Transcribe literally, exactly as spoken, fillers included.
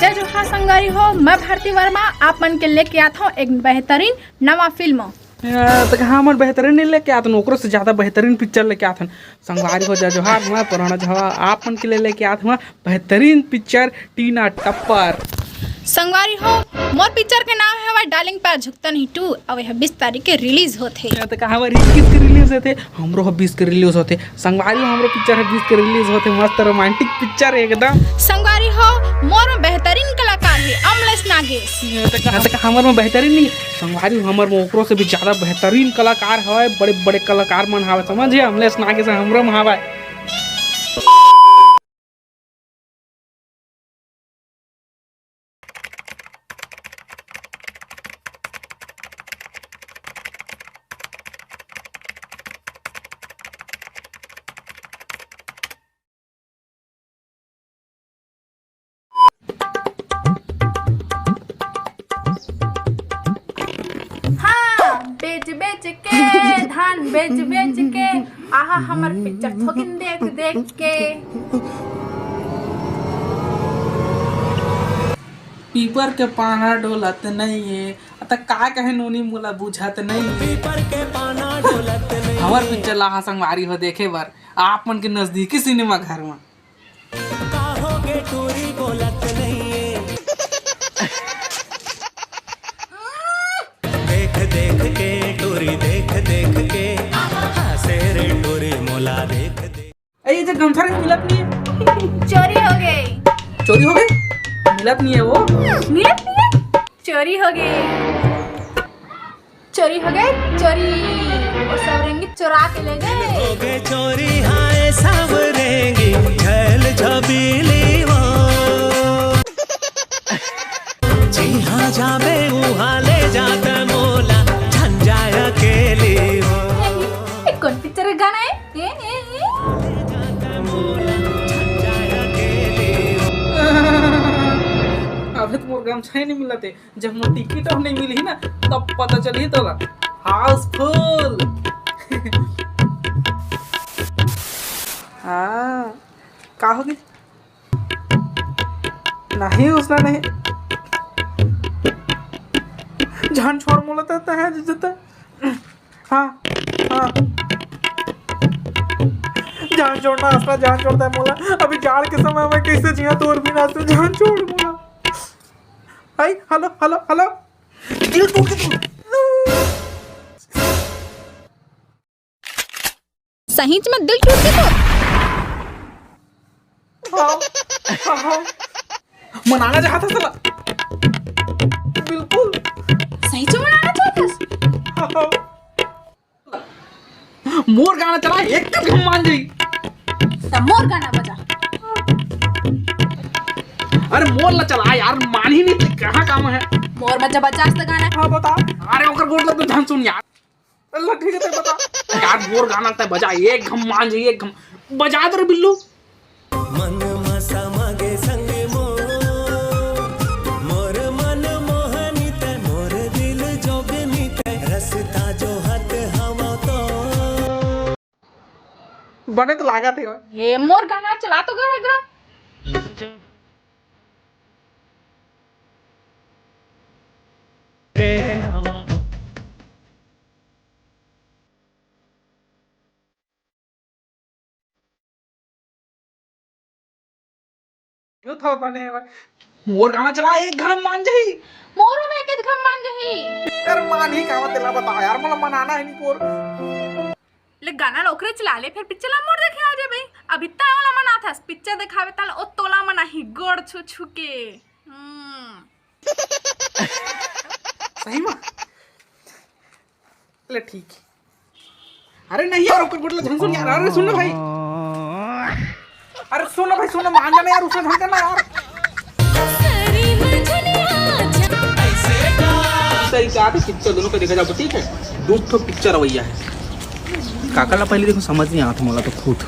जय जोहार संगवारी हो, मैं भारती वर्मा आप मन के लेके आत हूँ एक बेहतरीन नवा फिल्म। अ, त कहाँ हमन बेहतरीन नहीं लेके आथन, ओकरो से ज्यादा बेहतरीन पिक्चर लेके आथन। संगवारी हो, जय जोहार, मैं पुराना झवा आप मन के लिए लेके आत हूँ बेहतरीन पिक्चर टीना टप्पर। संगवारी हो, मोर पिक्चर के नाम है डार्लिंग प्यार झुकता नहीं टू, अउ यह बीस तारीख के रिलीज होथे। अ, त कहाँ हमर इक्कीस के रिलीज होथे, हमरो ह बीस के रिलीज होथे। संगवारी हो, हमरो पिक्चर ह बीस के रिलीज होथे, मस्त रोमांटिक पिक्चर एकदम। संगवारी हो, मोर में बेहतरीन कलाकार है अमलेश नागेश। अ, त कहाँ, त कहाँ हमर में बेहतरीन नहीं, संगवारी हो, हमर में ओकरो से भी ज्यादा बेहतरीन कलाकार हवय, बड़े बड़े कलाकार मन हवय, समझे? अमलेश नागेश हमरो में हवय। हाँ, बेच बेच के, धान बेच बेच के, आहा, हमर पिक्चर थोकिन देख देख के। पीपर के पाना डोलत नइये, त का कहे नोनी मोला बुझत नइये। पीपर के पाना डोलत नइये। हमर पिक्चर ला हा संगवारी हो देखे बर आप मन के नजदीकी सिनेमा घर म। का होगे टूरी बोलत नइये। देख देख के टूरी, देख देख के, हाँ, शेर टूरी मोला देख देख। ए, ये जो गमछा नहीं मिलत नहीं है। चोरी हो गई। चोरी हो गई? मिलत नहीं है वो। मिलत नहीं है? चोरी हो गई। चोरी हो गई, चोरी। वो सब रेंगी चुरा के ले गए। हो गए चोरी, हाय सब रेंगी, झैल झबीली वो। जिहाँ जाबे उहाँ ले जात मोला, झन जाय अकेली वो। ये कौन पिक्चर का गाना है? ए, ए, ए। अबे तो मोर गमछा ही नहीं मिलत हे। जब मोर टिकट अब नहीं मिलही ना, तब पता चलही तोला। हाउसफुल। हाँ, का हो गई? नहीं, उसना नहीं। जान छोड़ मोला, त, त है जता। हाँ, हाँ। जान छोड़ना, असला जान छोड़ता है मोला। अभी जाड़ के समय में कैसे जिया तोर बिना से, जान छोड़ मोला। हाय, हेलो, हेलो, हेलो। दिल टूट के तू। सहीच में दिल टूट के तो। हाँ, हाँ, हाँ। मनाना चाहत हस साला। बिल्कुल। सहीच में मनाना चाहत हस? हाँ, हाँ। मोर गाना चला, एक कट घम्मान जाई। त मोर गाना बजा। अरे मोर ला चला यार, मान ही नहीं, कहाँ काम है? मोर बजा, बजा त गाना। हाँ, बता। अरे ओकर गोड़ लग तो ध्यान सुन यार। अल्लाह, ठीक है, तै बता। यार, मोर गाना तै बजा, एक घम मान जाइए, एक घम बजा दे रे बिल्लू। मन म समा गे संग मोर, मोर मन मोहनी तै, मोर दिल जोगनी तै, रस्ता जोहत हवा तो। बने तो लागत हे। ये मोर गाना चला तो गा, गा। क्यों था बने भाई? मोर गाना चला, एक घम मान जाही। मोरो में एक घम मान जाही। यार मान ही का तेला बता यार, मोला मनाना है नहीं पोर। ले गाना ला ओकरे चला ले, फिर पिक्चर ला मोर देखे आ जाबे। अब इतना ओला मनाथस, पिक्चर देखावे ताल ओ तोला मनाही गोड़ छू छू के। हम्म। सही में? ले ठीक। अरे नहीं यार, ओकर गोड़ ला झन सुन यार। अरे सुन ना भाई। अरे सुन ना भाई, सुन ना, मान जाना यार, उसने झन करना यार। सही कहा था, पिक्चर दोनों का देखा जाओ तो ठीक है, दू ठो पिक्चर रवैया है। काका ला पहले देखो, समझ नहीं आता मोला तो खुद।